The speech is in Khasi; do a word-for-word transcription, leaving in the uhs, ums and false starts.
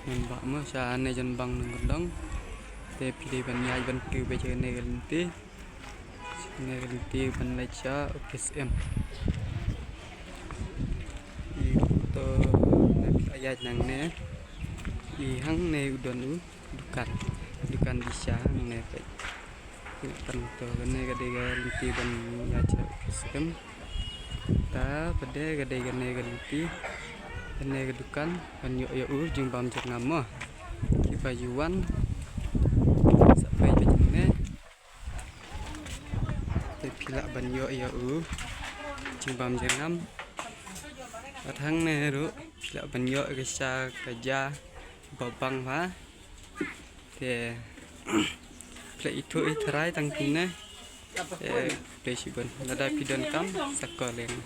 Ngan bah mo sha ne jan bang nang kordong. Te phi dei ban ïaid ban kiew beit sha ne ka lynti. Sha ne ka lynti ban leit sha office em. I to ne phi ïaid nang ne. I hang ne u don u dukan. Dukan di sha hang ne peit. Kan to kane ka dei ka lynti ban ïaid sha office em. Ta pade ka dei kane ka lynti. Kane ka dukan ban ïoh ïa u jingbam jingngam mo. Ki ba ïuan sa peit ba jingne. Te phi lah ban ïoh ïa u jingbam jingngam. Bad hangne ruh phi lah ban ïoh ka sha ka ja ba bang ba. Te phi lah ithuh itharai tang kumne. Te phi shibun lada phi donkam sa call ïa nga.